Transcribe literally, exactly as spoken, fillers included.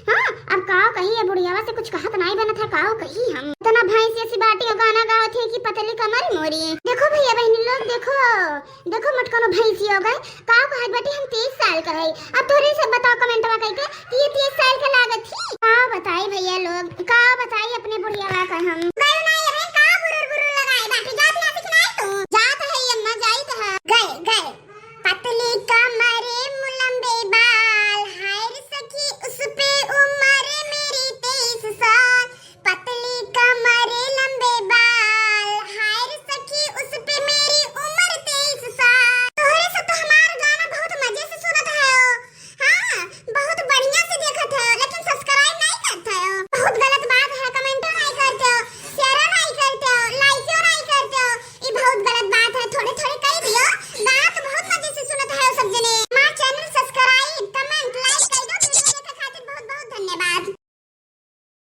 हाँ, अब काव कही, ये बुढ़ियावा से कुछ कहत नाई बनत है, काव कही हम। इतना भैंस जैसी बाटी और गाना गावत है कि पतली कमर मोरी। देखो भैया बहनी लोग, देखो, देखो मोटकनो भैंसी हो गए, काव कहत बाटी हम तीस साल का है। अब तोहरे सब बताओ कमेंटवा करके कि ये तीस साल के लागत ही। का बताई भैया लोग,